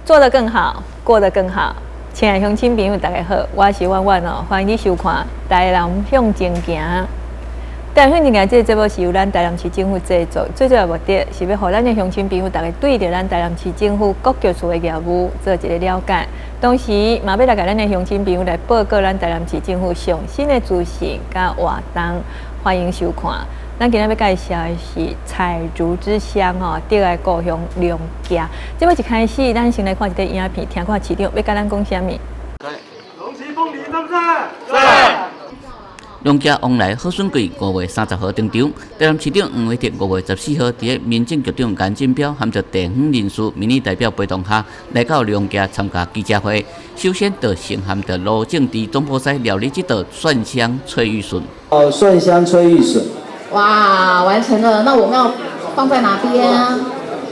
做得更好，過得更好。親愛鄉親朋友，大家好，我是婉婉哦，歡迎你收看《台南向前行》。台南向前行這個節目是由咱台南市政府製作，最主要目的是欲予咱的鄉親朋友，大家對著咱台南市政府各局處的業務做一個了解。同時，嘛欲來共咱的鄉親朋友來報告咱台南市政府上新的資訊佮活動，歡迎收看。咱今仔欲介紹的是彩竹之鄉吼，竹仔故鄉龍崎。節目一開始，咱先來看一個影片，聽看市長欲佮咱講啥物。龍崎鳳梨讚不讚？讚。龍崎旺來好筍季5月30號登場，台南市長黃偉哲5月14號佇民政局長顏進標含著地方人士民意代表陪同下，來到龍崎參加記者會。首先，就先含著盧正治總鋪師料理這道蒜香翠玉筍。哦，蒜香翠玉筍。哇，完成了！那我們要放在哪邊啊？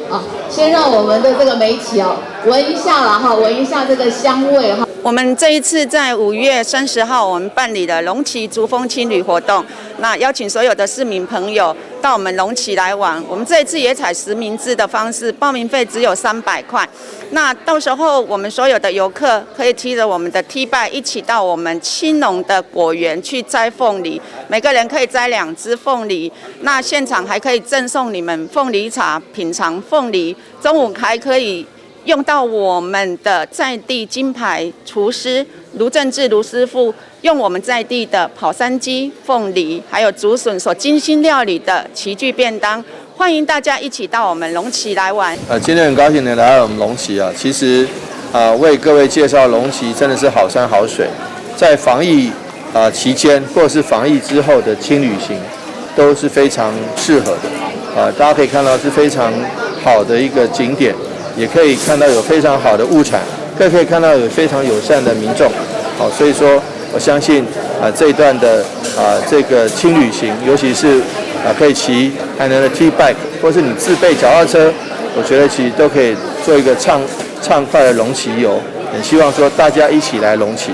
哦，先讓我們的這個媒體哦聞一下啦哈，聞一下這個香味哈。我們這一次在5月30號，我們辦理了龍崎竹風輕旅活動，那邀請所有的市民朋友到我們龍崎來玩。我們這一次也採實名制的方式，報名費只有300塊。那到時候我們所有的遊客可以騎着我們的 T bike 一起到我們青農的果園去摘鳳梨，每個人可以摘兩隻鳳梨。那現場還可以贈送你們鳳梨茶，品嘗鳳梨。中午還可以用到我們的在地金牌廚師盧正志盧師傅，用我們在地的跑山雞、鳳梨，還有竹筍所精心料理的齊聚便當，歡迎大家一起到我們龍崎來玩。今天很高興能來到我們龍崎啊，其實啊，為各位介紹龍崎真的是好山好水，在防疫啊期間或是防疫之後的輕旅行都是非常適合的啊，大家可以看到是非常好的一個景點。也可以看到有非常好的物產，更可以看到有非常友善的民眾。好，所以說我相信啊這一段的啊這個輕旅行，尤其是啊可以騎台南的 T bike，或是你自備腳踏車，我覺得其實都可以做一個暢快的龍崎遊。很希望說大家一起來龍崎。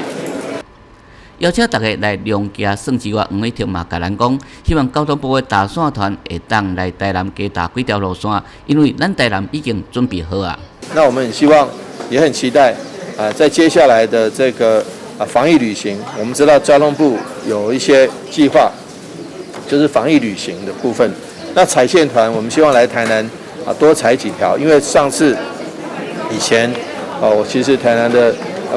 邀請大家來龍崎耍之外，黃偉哲嘛共咱講，希望交通部的踏線團會當來台南加踏幾條路線，因為咱台南已經準備好啊。那我們很希望，也很期待，啊，在接下來的這個啊防疫旅行，我們知道交通部有一些計劃，就是防疫旅行的部分。那踩線團，我們希望來台南啊多踩幾條，因為上次以前哦，其實台南的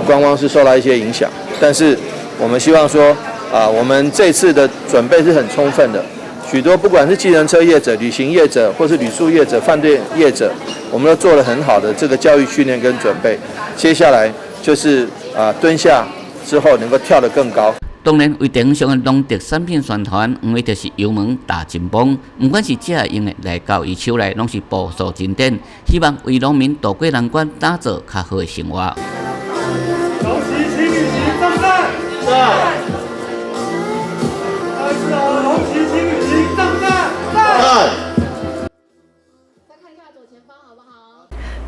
觀光是受到一些影響，但是我們希望說，啊，我們這次的準備是很充分的，許多不管是計程車業者、旅行業者，或是旅宿業者、飯店業者，我們都做了很好的這個教育訓練跟準備。接下來就是啊，蹲下之後能夠跳得更高。當然，為地方上的農特產品宣傳，黃偉哲是油門踏真猛，毋管是食用的來到伊手內，攏是步數真緊，希望為農民渡過難關，打造較好的生活。龍崎輕旅行讚不讚？讚。再一次哦，龍崎輕旅行讚不讚？讚。再看一下左前方好不好？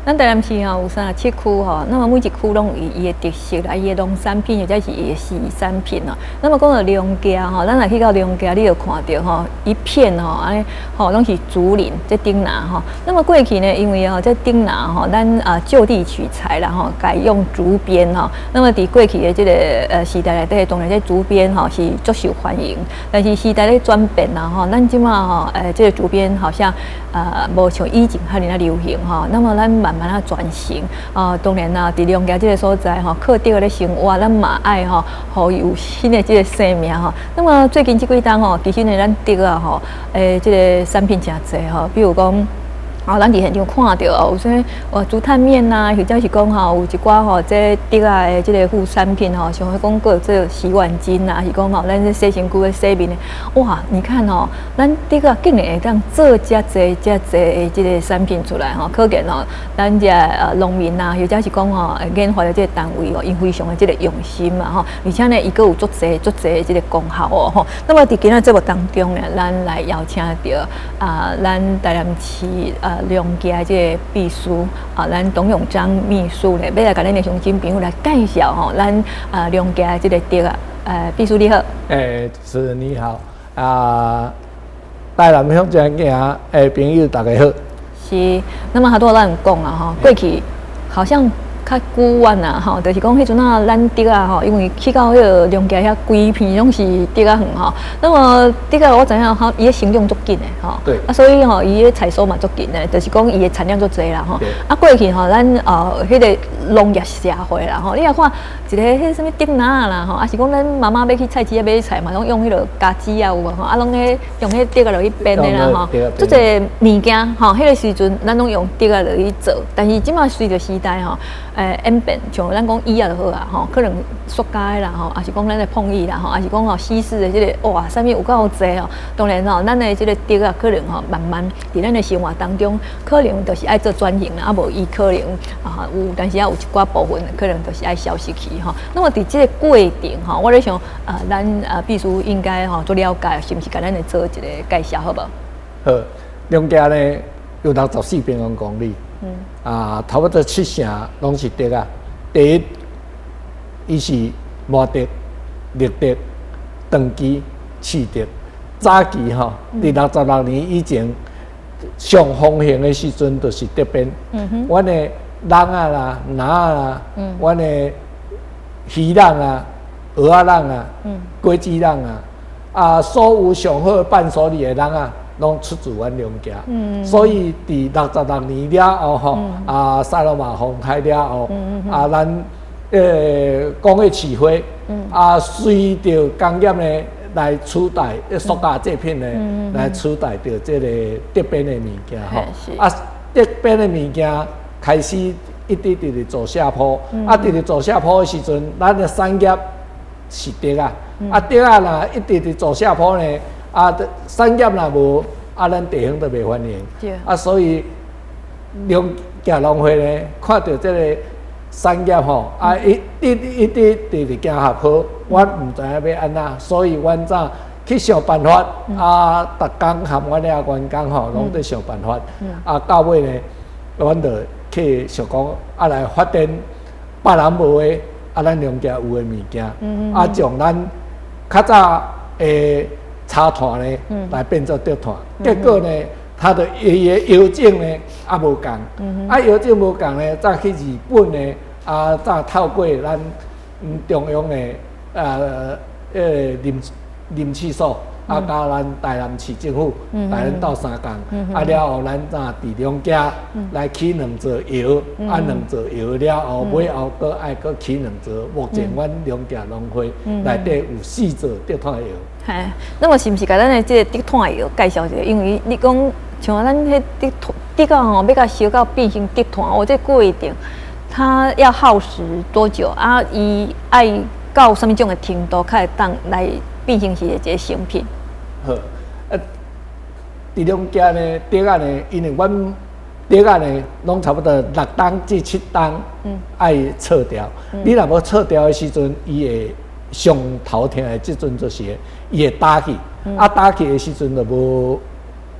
咱台南市吼有37區吼，那麼每一區攏有伊的特色啦，伊的農產品或者是伊的食產品哦。那麼講到龍崎吼，咱若去到龍崎，你就看著吼一片吼，按呢吼攏是竹林這頂林吼。那麼過去呢，因為吼這頂林吼，咱啊就地取材啦吼，改用竹編吼。那麼佇過去的這個時代內底，當然這竹編吼是足受歡迎。但是時代咧轉變啦吼，咱這馬吼這個竹編好像無像以前遐爾仔流行吼。那麼咱慢慢仔轉型啊，當然啦，佇龍崎這個所在吼，靠竹咧生活，咱嘛愛吼，予伊有新的這個生命吼。那麼最近這幾冬吼，其實呢，咱竹仔吼，這個產品誠濟吼，比如講，哦，咱佇現場看著哦，有啥哦竹炭麵呐，或者是講吼有一寡吼這竹仔的這個副產品吼，像講閣有這個洗碗巾啊，是講吼咱這洗身軀的洗面的，哇，你看吼，咱竹仔竟然會當做遮濟遮濟的這個產品出來吼，可見吼，咱這農民啊，或者是講吼研發的這個單位哦，𪜶非常的這個用心嘛吼，而且呢，伊閣有足濟足濟的這個功效哦吼。那麼佇今仔節目當中呢，咱來邀請著啊，咱台南市啊龍崎這個秘書啊，咱董永章秘書咧，欲來共咱的鄉親朋友來介紹吼，咱啊龍崎這個竹仔，秘書你好。欸，主持人你好，啊，台南向前行的朋友大家好。是，那麼好多咱講啊吼，過去好像較久遠啊，吼，就是講彼陣啊，咱竹仔吼，因為去到彼个龍崎遐，規片攏是竹仔園吼。那麼竹仔我知影吼，伊的成長足緊的吼，啊，所以吼，伊的採收嘛足緊的，就是講伊的產量足濟啦吼。啊，過去吼，咱彼个農業社會啦吼，你若看一个彼啥物竹籃啦吼，啊是講咱媽媽欲去菜市仔買菜嘛，攏用彼个家子啊有無吼，啊攏彼用彼竹仔落去編的啦吼，足濟物件吼，彼个時陣咱攏用竹仔落去做，但是這馬隨著時代吼，演變，像咱講椅仔就好啊，吼，可能塑膠的啦，吼，抑是講咱的碰椅啦，吼，抑是講吼西式的這个，哇，啥物有夠濟吼。當然吼，咱的這个竹仔可能吼，慢慢佇咱的生活當中，可能就是愛做轉型啦，啊無伊可能啊有，但是也有一寡部分可能就是愛消失去吼。那麼佇這個過程吼，我咧想啊，咱啊必須應該吼做了解，是毋是共咱來做一个介紹好無？好，龍崎呢有64平方公里。啊，差不多七成攏是竹仔。第一，伊是麻竹、綠竹、長枝、刺竹。早期吼，佇66年以前上風行的時陣，就是竹編。阮的籠仔啦、籃仔啦，阮的魚籠啊、蚵仔籠啊、果子籠啊，啊，所有上好的伴手禮的籠仔，攏出自阮龍崎。所以佇六十六年了後吼，啊，薩洛瑪洪災了後，啊，咱工業起飛，啊，隨著工業呢來取代塑膠製品呢，來取代著這个竹編的物件吼。啊，竹編的物件開始一直直咧走下坡，啊，直直走下坡的時陣，咱的產業是竹仔，啊，竹仔若一直直走下坡呢，啊，產業若無，啊，咱地方就袂繁榮。啊，所以龍崎農會呢，看著這个產業吼，啊，一直一直直直行下坡，阮毋知影欲按怎，所以阮早去想辦法，啊，逐工和阮遐員工吼，攏佇想辦法，啊，到尾呢，阮就去想講，啊，來發展別人無的，啊，咱龍崎有的物件，啊，將咱較早的柴炭呢，來變做竹炭，結果呢，它的伊的窯種呢，也無仝，啊，窯種無仝呢，再去日本呢，啊，再透過咱中央的林林試所，啊，佮咱台南市政府，台南鬥相共，啊了後咱才佇龍崎來起兩座窯，啊，兩座窯了後，尾後閣愛閣起兩座。目前阮龍崎農會內底有四座竹炭窯。嘿，那麼是毋是共咱的這个竹炭窯介紹一下？因為你講像咱彼竹炭竹仔吼，欲共燒到變成竹炭，哦，這個過程它要耗時多久？啊，伊愛到啥物種的程度，才會當來變成是一个成品？好，啊，佇龍崎呢，竹仔呢，因為阮竹仔呢，攏差不多6冬至7冬，愛鍤掉。你若無鍤掉的時陣，伊會上頭疼的這陣就是，伊會焦去，啊，焦去的時陣就無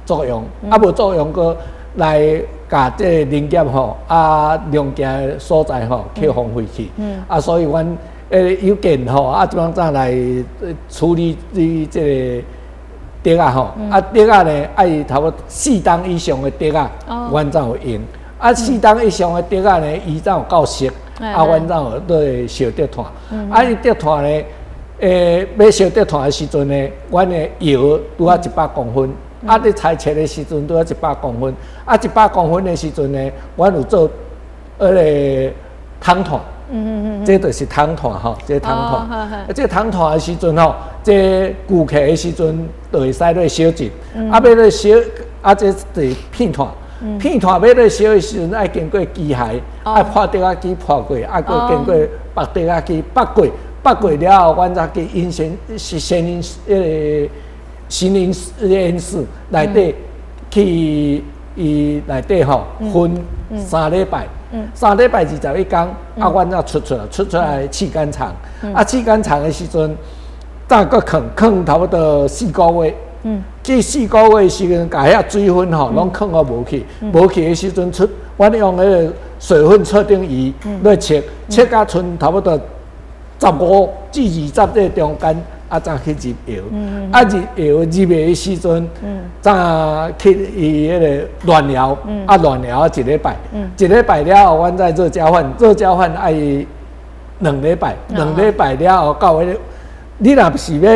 作用，啊，無作用，閣來共這个林業吼，啊，龍崎的所在吼去荒廢去，啊，所以阮有見吼，啊，這擺怎來處理這个竹仔吼，啊，竹仔呢愛差不多4冬以上的竹仔，阮才有用。啊，四冬以上的竹仔呢，伊才有夠熟，啊，阮才有咧燒竹炭。啊，伊竹炭呢，欲燒竹炭的時陣呢，阮的窯拄仔100公分，啊，佇裁切的時陣拄仔一百公分，啊，一百公分的時陣呢，阮有做彼个桶炭。這就是桶炭吼，這桶炭。啊，這桶炭的時陣吼，這舊客的時陣就會使咧燒一，啊，欲咧燒，啊，這就是片炭。片炭欲咧燒的時陣，愛經過機械，愛破竹仔機破過，啊，閣經過縛竹仔機縛過，縛過了後，阮才去引先是先因彼個新因實驗室內底去伊內底吼熏3禮拜。3禮拜21工，啊，阮才出來，出出來試乾場。啊，試乾場的時陣，再閣囥囥差不多四個月。這四個月的時陣，共遐水分吼攏囥予無去，無去的時陣出，阮用彼个水分測定儀來測，測甲賰差不多15至20這個中間，啊，才去入窯。啊，入窯入的時陣，才去伊彼个亂窯，啊，亂窯一禮拜，一禮拜了後，阮再熱交換，熱交換愛2禮拜，兩禮拜了後到彼個，你若是欲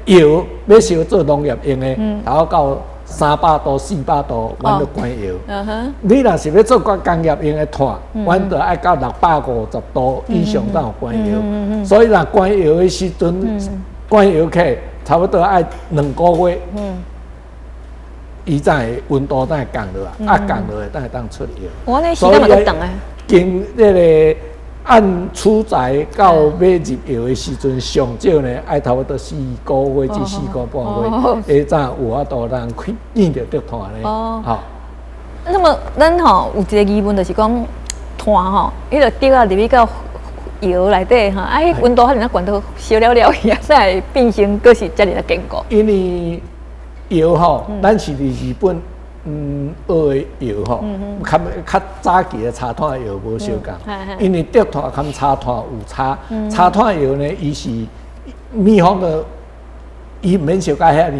窯欲燒做農業用的，然後到300度、400度，阮就關窯。你若是欲做工業用的炭，阮就愛到650度以上才有關窯。所以若關窯的時陣，關窯起差不多愛2個月，伊才會溫度才會降落來，啊降落來才會當出窯。我那時間嘛閣長的。經這个按取材到欲入窯的時陣，上少呢愛差不多四個月至4個半月，會才有法度通開見著竹炭呢。哦。那麼咱吼有一個疑問，就是講炭吼，彼个竹仔入去到窯內底吼，啊，彼溫度遐爾仔懸都燒了了去啊，才會變成閣是遮爾仔堅固。因為窯吼，咱是佇日本學的窯吼，較較早期的柴炭窯無相仝，因為竹炭佮柴炭有差，柴炭窯呢，伊是蜜蜂的，伊毋免燒甲遐爾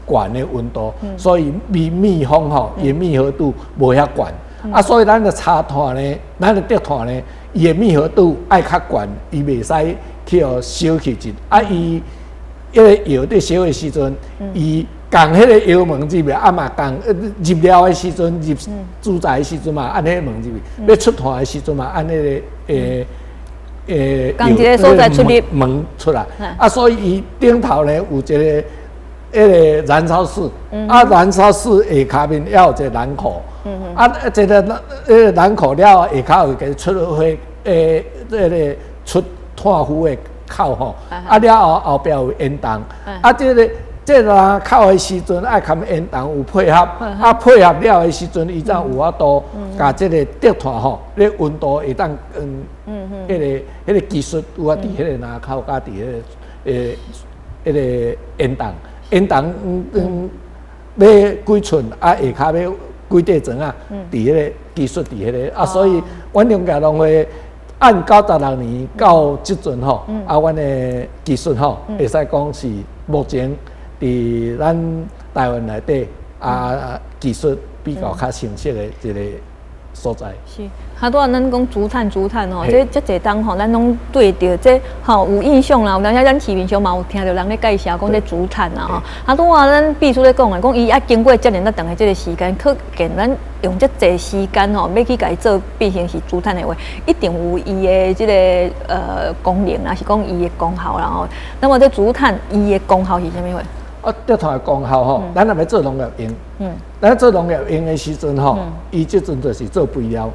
懸的溫度，所以蜜蜂吼，伊的密合度無遐懸，啊，所以咱的柴炭呢，咱的竹炭呢，伊的密合度愛較懸，伊袂使去予燒去一，啊，伊彼个窯佇燒的時陣，伊仝彼个窯門入去，啊嘛仝入料的時陣，入煮材的時陣嘛，按彼个門入去；欲出炭的時陣嘛，按彼个仝一个所在出入門出來。啊，所以伊頂頭呢有一个彼个燃燒室，啊，燃燒室下跤面猶有一個燃口，啊，這个彼个燃口了後下跤有一个出火，這个出炭灰的口吼，啊了後後壁有煙囱，啊，這个。這個口的時陣愛佮煙囱有配合，啊配合了的時陣，伊才有法度共這个竹炭吼，咧溫度會當彼个技術有法佇彼个爐口佮佇彼个彼个煙囱，煙囱欲幾寸啊，下跤欲幾塊磚仔，佇彼个技術佇彼个啊，所以阮龍徛農會按96年到這陣吼，啊，阮的技術吼，會使講是目前佇咱台灣內底啊，技術比較較成熟的一個所在。是，哈拄仔咱講竹炭，竹炭吼，這遮濟冬吼，咱攏對著這吼有印象啦。有當時咱市面上嘛有聽著人咧介紹講這竹炭啦吼。啊，拄仔咱秘書咧講的，講伊愛經過遮爾仔長的這個時間，可見咱用遮濟時間吼，欲去共伊做變成是竹炭的話，一定有伊的這個功能，抑是講伊的功效啦吼。那麼這竹炭伊的功效是啥物貨？啊，竹炭的功效吼，咱若欲做農業用，咱做農業用的時陣吼，伊這陣就是做肥料。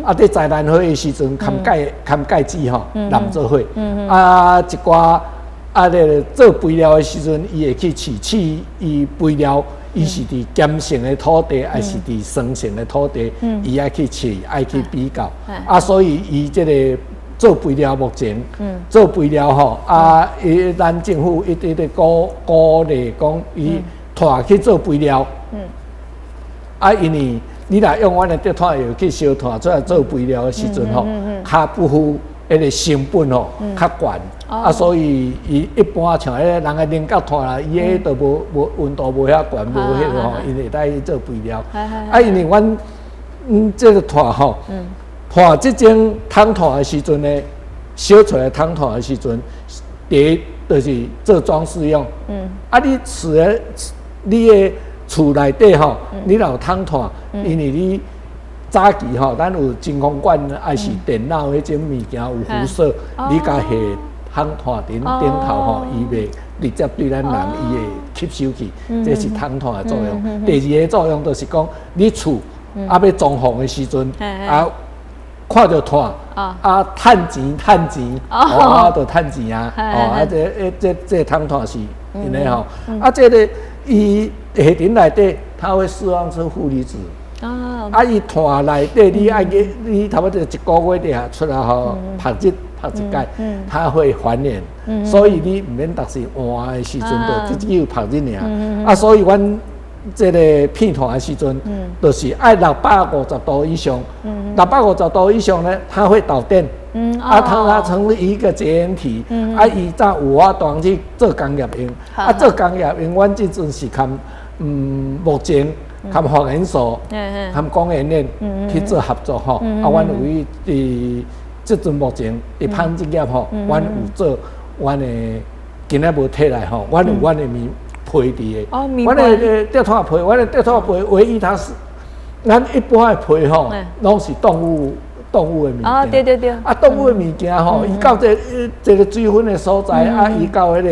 啊，佇災難火的時陣，含鈣含鈣質吼，湳做伙。啊，一寡啊，咧個做肥料的時陣，伊會去試試伊肥料，伊是佇鹼性的土地，抑是佇酸性的土地，伊愛去試，愛去比較。啊，所以伊這个做肥料目前，做肥料吼，啊，伊咱政府一直咧鼓勵講，伊炭去做肥料，啊，因為你若用阮的竹炭藥去燒炭出來做肥料的時陣吼，較不敷彼个成本吼，較懸，啊，所以伊一般像彼个人的菱角炭啦，伊彼都無無溫度無遐懸，無彼个吼，伊會當去做肥料，啊，因為阮這个炭吼。炭這種桶炭的時陣呢，燒出來桶炭的時陣，第一就是做裝飾用。啊，你厝的你的厝內底吼，你若有桶炭，因為你早期吼，咱有真空管，抑是電腦彼種物件有輻射，你共下桶炭佇頂頭吼，伊袂直接對咱人，伊會吸收去，這是桶炭的作用。第二个作用就是講，你厝啊欲裝潢的時陣啊。看著炭，啊，趁錢趁錢，哦，啊，就趁錢啊，哦，啊，這這這桶炭是按呢吼，啊，這个伊下塵內底，它會釋放出負離子，啊，伊炭內底你愛去，你差不多一個月底下出來吼，曝日曝一擺，它會還原，所以你毋免逐時換的時陣就只有曝日爾，啊，所以阮這个片炭的時陣，就是愛650度以上，六百五十度以上呢，它會導電。啊，它成為一個絕緣體，啊，伊才有法度去做工業用。啊，做工業用，阮這陣是含目前含化研所、含工研院去做合作吼。啊，阮有去佇這陣目前佇紡織業吼，阮有做阮的今仔無提來吼，阮有阮的棉被佇的。阮的竹炭被，阮的竹炭被唯一它是，咱一般的被吼，攏是動物的物件。啊，對對對。啊，動物的物件吼，伊到這個水分的所在，啊，伊到彼個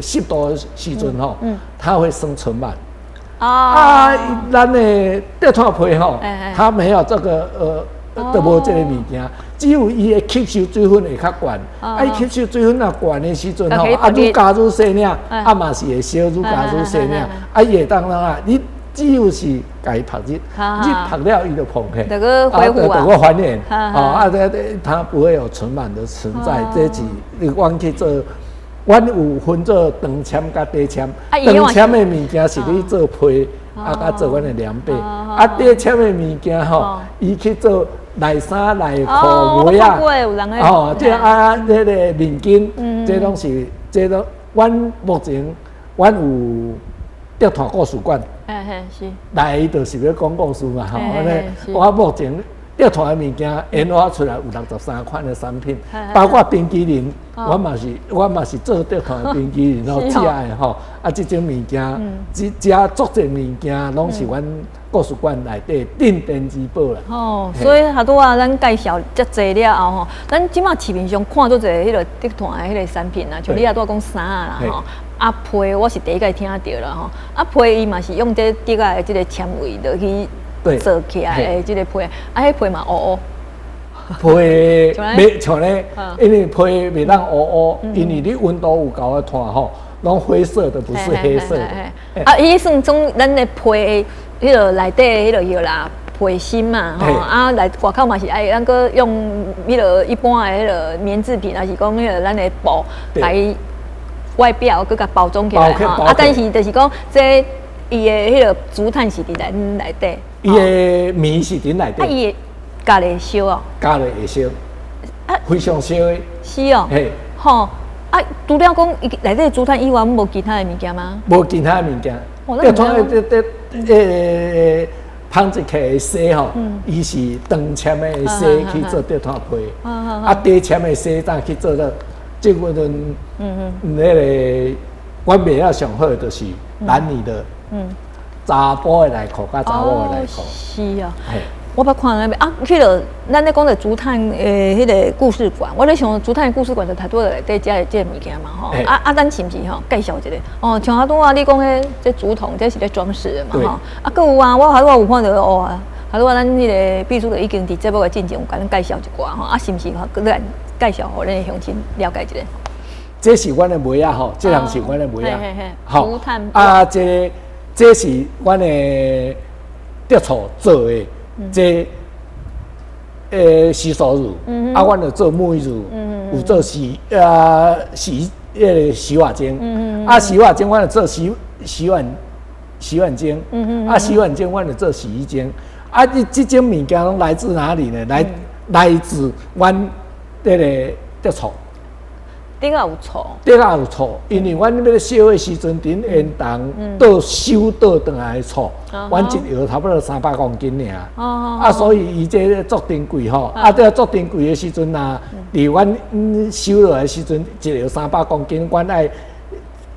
濕度的時陣吼，它會生塵蟎。啊，咱的竹炭被吼，它沒有這個都無這個物件，只有伊會吸收水分會較懸。啊，伊吸收水分若懸的時陣吼，啊，愈加愈細領，啊嘛是會燒愈加愈細領。啊，伊會當啷啊？你只有是共伊曝熱，你曝了伊就膨起，這個恢復啊，這個還原，哦，啊，這它不會有塵蟎的存在。這是阮去做，阮有分做長纖佮短纖，長纖的物件是你做被，啊，佮做阮的涼被，啊，短纖的物件吼，伊去做內衫內褲襪仔，哦，這啊，那個面巾，這攏是，這攏，阮目前阮有竹炭故事館。嘿嘿，是。來就是欲講故事嘛，吼，按呢，我目前竹炭的物件研發出來有63款的產品，包括冰淇淋，我嘛是做竹炭的冰淇淋，吼，食的吼，啊，這種物件，這這足濟物件，攏是阮故事館內底鎮店之寶啦。哦，所以頭拄仔咱介紹遮濟了後吼，咱這馬市面上看足濟彼個竹炭的彼個產品啊，像你拄仔講衫啦吼。啊被我是第一擺聽著啦吼，啊被伊嘛是用這竹仔的這個纖維落去做起來的這個被，啊彼被嘛烏烏。被袂像咧，因為被袂當烏烏，因為你溫度有夠的炭吼，攏灰色的，不是黑色的。啊，伊算總咱的被彼个內底彼个藥啦。被芯嘛，吼啊來外口嘛是愛咱閣用彼个一般的彼个棉製品，還是講彼个咱的布來外表閣共包裝起來吼。啊，但是就是講，這伊的彼个竹炭是佇咱內底，伊的棉是佇內底。啊，伊會加熱燒哦，加熱會燒，啊，非常燒的。是哦，嘿，吼，啊，除了講伊內底竹炭以外，無其他的物件嗎？無其他的物件。竹炭的這這紡織起的紗吼，伊是長纖的紗去做竹炭被，啊，短纖的紗才去做做。這個陣，那个阮賣了上好的就是男女的，查埔的內褲佮查某的內褲。是啊，我捌看那邊啊，彼个咱咧講的竹炭的彼个故事館，我咧想竹炭的故事館就太多內底遮的這个物件嘛吼。啊啊，咱是毋是吼介紹一下？哦，像阿拄仔你講彼這竹筒，這是咧裝飾的嘛吼。啊，閣有啊，我還我有看著哦，啊，拄仔咱彼个秘書就已經佇節目的進前有共咱介紹一寡吼。啊，是毋是吼？閣來介紹予咱的鄉親了解一下？這是阮的襪仔吼，這項是阮的襪仔。吼，竹炭啊，這個這是阮的竹醋做的，這洗手乳，啊，阮有做沐浴乳，有做洗啊洗彼个洗髮精，啊，洗髮精阮有做洗碗精，啊，洗碗精阮有做洗衣精，啊，這這種物件攏來自哪裡呢？來自阮這个竹醋。竹仔有醋，竹仔有醋，因為阮欲燒的時陣，佇煙囱倒收倒轉來的醋，阮一藥差不多300公斤爾。啊，所以伊這個足珍貴吼。啊，這足珍貴的時陣啊，佇阮收落來的時陣，一藥300公斤，阮愛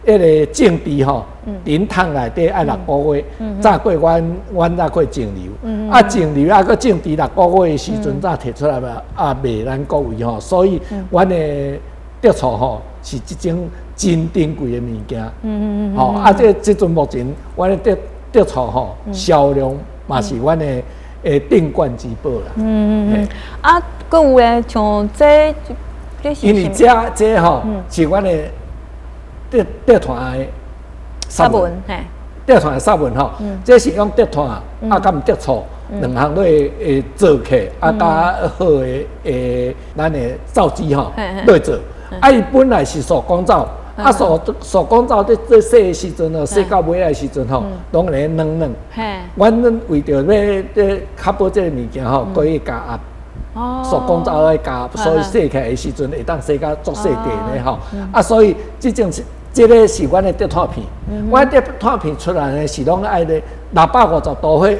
彼个種地吼，佇桶內底愛六個月，早過阮阮才過蒸餾。啊，蒸餾啊，閣種地六個月的時陣，才提出來嘛，啊，賣咱各位吼。所以，阮的竹醋吼是這種真珍貴的物件，吼啊！這這陣目前，阮的竹醋吼銷量嘛是阮的鎮館之寶啦。啊，閣有咧，像這這是因為這這吼是阮的竹竹炭的殺文，竹炭的殺文吼，這是用竹炭啊，佮竹醋兩項落會做起，啊，佮好的咱的皂基吼落做。啊，伊本來是手工皂，啊，手工皂伫咧洗的时阵哦，洗到尾仔的时阵吼，攏咧軟軟。阮為著欲咧確保這个物件吼，閣去加壓。手工皂愛加，所以洗起來的時陣會當洗甲足細塊咧吼。啊，所以這種是這个是阮的竹炭片。阮竹炭片出來呢，是攏愛咧650度火會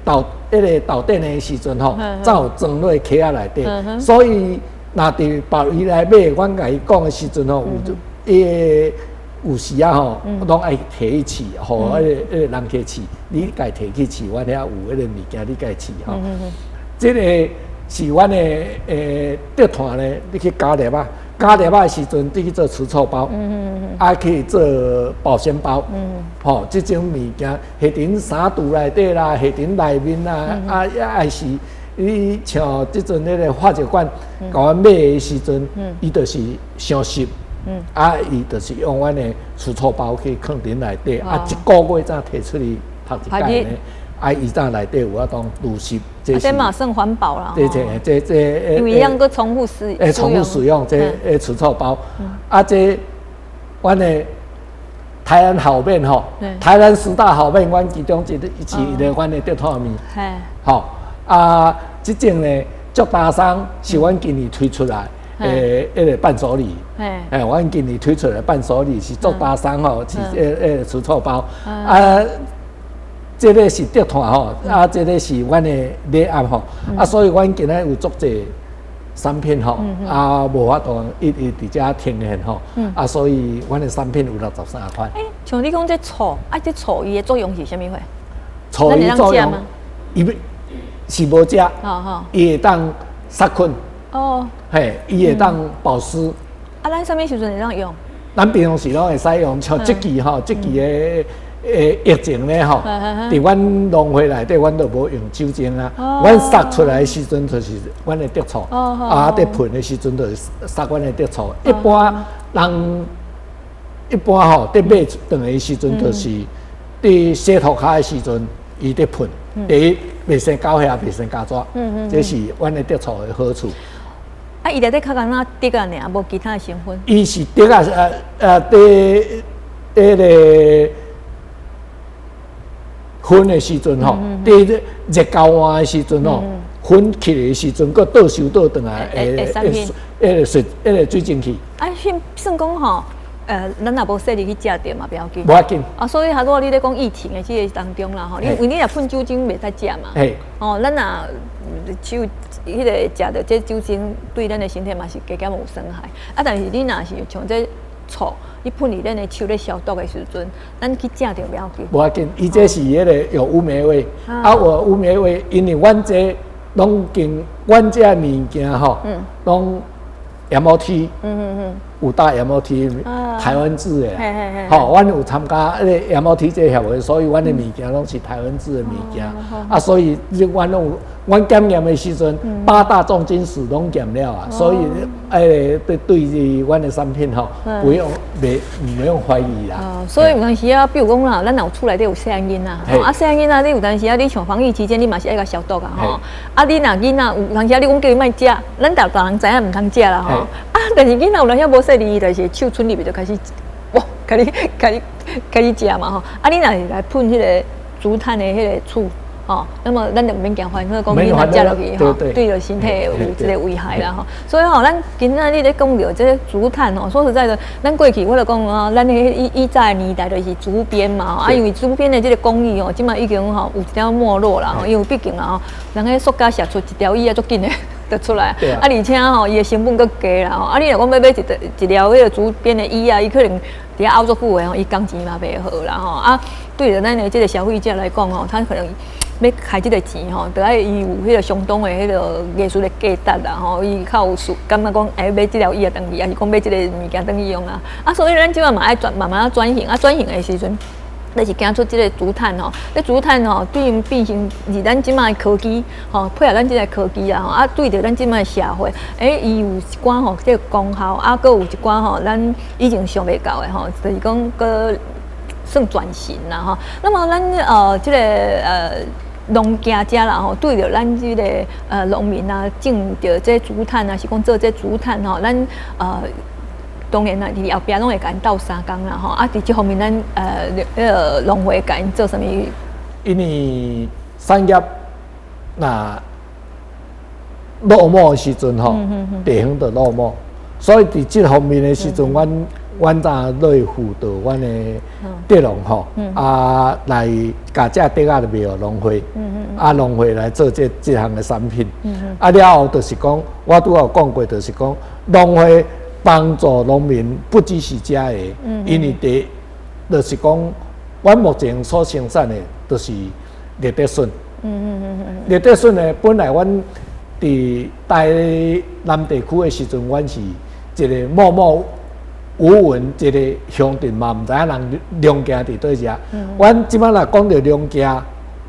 導彼个導電的時陣吼，才有裝落殼仔內底。所以若佇別位來買，阮共伊講的時陣吼，有伊个有時啊吼，攏愛提去試，予彼個人客試，你家提去試，阮遐有彼个物件，你家試吼。這个是阮的竹炭呢，你去加粒仔，加粒仔的時陣，你去做除臭包，啊去做保鮮包，吼，這種物件下佇衫櫥內底啦，下佇內面啦，啊，抑是你像這陣彼个化學館，共阮買的時陣，伊就是傷濕，啊，伊就是用阮的除臭包去囥佇內底，啊，一個月才提出去曝一擺呢。啊，伊早內底有法當除濕，這這嘛算環保啦。這這這這，因為樣閣重複使，重複使用這除臭包，啊，這阮的台南好麵吼，台南十大好麵，阮其中一是一个阮的竹炭麵，吼，啊，這種呢，竹大松是阮今年推出來的彼个伴手禮，阮今年推出來伴手禮是竹大松吼，是除臭包，啊。這个是竹炭吼，啊，這个是阮的禮盒吼，啊，所以阮今仔有足濟產品吼，啊，無法度一一佇遮呈現吼，啊，所以阮的產品有63款。欸，像你講這醋，啊，這醋伊的作用是啥物貨？醋伊作用，伊是無食，伊會當殺菌。哦。嘿，伊會當保濕。啊，咱啥物時陣會當用？咱平常時攏會使用，像這季吼，這季的疫情咧吼，佇阮農會內底，阮都無用酒精啊。阮殺出來的時陣就是阮的竹醋，啊，佇噴的時陣就是殺阮的竹醋。一般人一般吼，佇買轉來的時陣，就是佇洗塗跤的時陣，伊佇噴。第一，袂生狗遐，袂生曱甴，這是阮的竹醋的好處。啊，伊內底較干焦竹仔爾，無其他的成分。伊是竹仔，佇彼个熏的時陣吼，佇熱交換的時陣吼，熏起來的時陣，閣倒收倒轉來，會會水彼个水蒸氣。啊，算算講吼，咱若無細膩去食著嘛，不要緊。無要緊。啊，所以哈，如你咧講疫情的這个當中啦，吼，因為你若噴酒精袂使食嘛。哦，咱若手彼个食著這酒精，對咱的身體嘛是加減有傷害。啊，但是你若是像這醋，你噴佇咱的手咧消毒的時陣，咱去食著不要緊。無要緊，伊這是彼個有烏梅味，啊，有烏梅味，因為阮這攏經，阮這物件吼，攏 MOT，五大 MOT，台灣製的，吼，阮有參加彼个 MOT 這個協會，所以阮的物件攏是台灣製的物件，啊，所以阮攏有，阮檢驗的時陣，八大重金屬攏檢了啊，所以對對阮的產品吼，不用袂毋用懷疑啦。所以有當時啊，比如講啦，咱若有厝內底有細漢囡仔，啊，細漢囡仔，你有當時啊，你像防疫期間，你嘛是愛共消毒啊，吼，啊，你若囡仔有當時啊，你講叫伊莫食，咱逐大人知影毋通食啦，吼，啊，但是囡仔有當時無細膩，伊就是手伸入去就開始，哇，開始食嘛，吼，啊，你若是來噴彼个竹炭的彼个醋。吼，那麼咱就毋免驚煩惱，講囡仔食落去吼，對著身體有這个危害啦吼。所以吼，咱今仔日咧講著這个竹炭吼，說實在的，咱過去我就講啊，咱彼以早的年代就是竹編嘛，啊，因為竹編的這个工藝吼，這馬已經吼有一點沒落啦，因為畢竟啊吼，人彼塑膠寫出一條椅仔足緊的就出來，啊，而且吼，伊的成本閣低啦吼，啊，你若講欲買一條彼个竹編的椅仔，伊可能佇遐拗足久的吼，伊工錢嘛袂好啦吼，啊，對著咱的這个消費者來講吼，他可能欲開這个錢吼，著愛伊有彼个相當的彼个藝術的價值啦吼，伊較有數，感覺講欸買這條椅仔轉去，抑是講買這个物件轉去用啊。啊，所以咱這馬嘛愛轉慢慢轉型，啊，轉型的時陣，就是行出這个竹炭吼，這竹炭吼，對於變成是咱這馬的科技吼，配合咱這个科技啊吼，啊，對著咱這馬的社會，欸，伊有一寡吼這个功效，啊，閣有一寡吼咱以前想袂到的吼，就是講閣算轉型啦吼。那麼咱這个農家遮啦吼，對著咱這个農民啊，種著這竹炭啊，是講做這竹炭吼，咱。當然啦，佇後壁攏會共𪜶鬥相共啦吼。啊，佇這方面咱彼个農會共𪜶做啥物？因為產業若落寞的時陣吼，地方就落寞，所以佇這方面的時陣，阮早落去輔導阮的竹農吼，啊來共這竹仔賣予農會，啊農會來做這項的產品，啊了後就是講，我拄仔有講過，就是講農會幫助農民不只是這个，因為第就是講，阮目前所生產的，就是獵竹筍。獵竹筍呢，本來阮佇台南地區的時陣，阮是一个默默無聞，一个鄉鎮嘛，毋知影人龍崎佇佗遮。阮這擺若講著龍崎，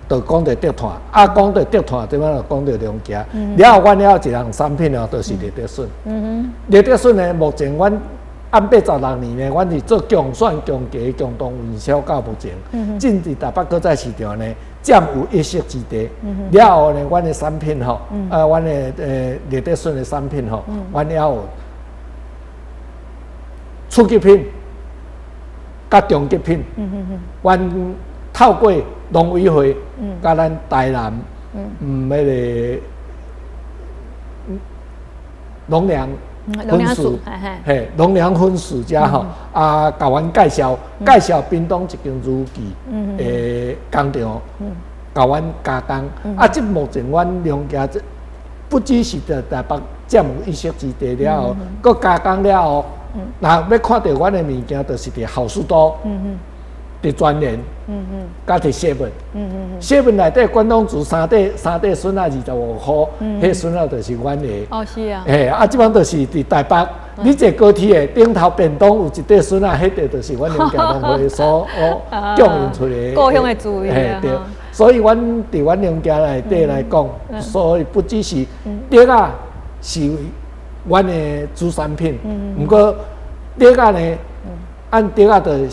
就講著竹炭；啊，講著竹炭，這擺就講著龍崎。了後，阮還有一項產品哦，就是獵竹筍。獵竹筍呢，目前阮按86年呢，阮是做強選、強價、共同運銷到目前，進佇台北國際市場呢，佔有一席之地。了後呢，阮的產品吼，阮的獵竹筍的產品吼，阮還有初級品、佮中級品。阮透過農委會，佮咱台南，彼个農糧分署，嘿，農糧分署遮吼，啊，共阮介紹，介紹屏東一間如記的工廠，共阮加工。啊，這目前阮龍崎這不只是佇台北佔有一席之地了後，閣加工了後，若欲看著阮的物件，就是佇好市多，佇全聯，佮佇 seven，seven 內底關東煮三塊筍仔25箍，彼筍仔就是阮的。哦，是啊。嘿，啊，這擺就是佇台北，你坐高鐵的頂頭便當有一塊筍仔，彼塊就是阮龍崎農會所供應出來。故鄉的滋味。嘿，對。所以，阮佇阮龍崎內底來講，所以不只是竹仔是阮的主產品，毋過竹仔呢，按竹仔的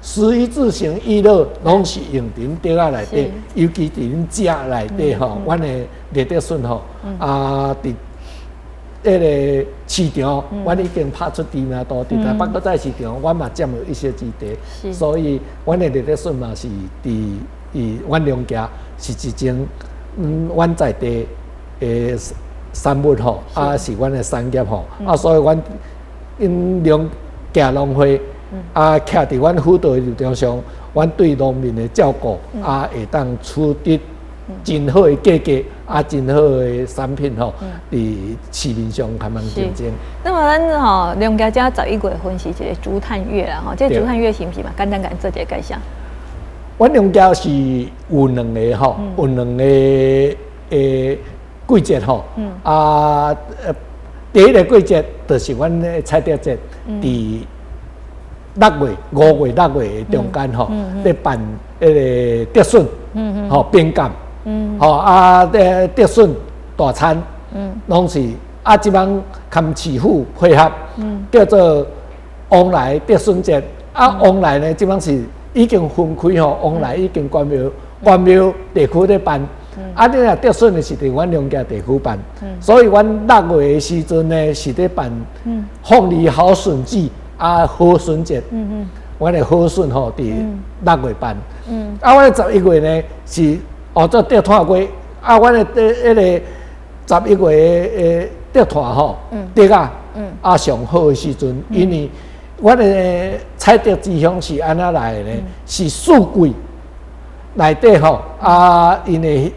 食衣住行娛樂，攏是用佇阮竹仔內底，尤其佇阮食內底吼，阮的獵竹筍吼，啊，佇彼个市場，阮已經拍出知名度，佇台北國際市場，阮嘛佔有一席之地，所以阮的獵竹筍嘛是佇伊阮龍崎是一種，阮在地的產物吼，啊是阮的產業吼，啊所以阮𪜶龍崎農會。啊，徛佇阮輔導的立場上，阮對農民的照顧，啊，會當取得真好的價格，啊，真好的產品吼，佇市面上較通競爭。那麼咱吼龍崎遮11月份是一个竹炭月啦吼，這個竹炭月是毋是嘛？簡單共做一个介紹。阮龍崎是有兩个吼，有兩个的季節吼，啊，第一个季節就是阮的採竹節，佇六月、5月、6月的中間吼，咧辦彼个竹筍，吼冰鑑，吼啊，竹筍大餐，攏是啊，這擺含市府配合，叫做往來竹筍節。啊，往來呢，這擺是已經分開吼，往來已經關廟關廟地區咧辦。啊，你若竹筍的是佇阮龍崎地區辦，所以阮六月的時陣呢是咧辦鳳梨好筍季。啊，好筍節，阮的好筍吼，佇六月辦。啊，阮的十一月呢是學做竹炭月。啊，阮的彼个十一月的竹炭吼，竹仔，啊上好的時陣，因為阮的採竹之鄉是按怎來的呢？是四季內底吼，啊，𪜶的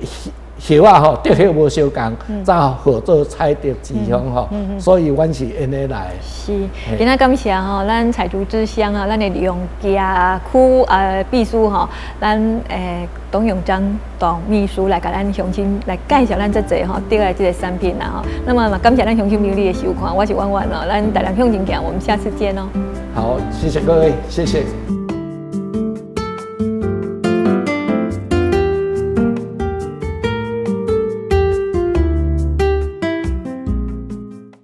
葉仔吼，竹葉無相仝，才號做採竹之鄉吼，所以阮是按呢來。是，今仔感謝吼，咱採竹之鄉啊，咱的龍崎區啊秘書吼，咱董永章董秘書來共咱鄉親來介紹咱遮濟吼，竹仔這个產品啦吼。那麼嘛，感謝咱鄉親朋友的收看，我是婉婉哦，咱台南向前行，我們下次見哦。好，謝謝各位，謝謝。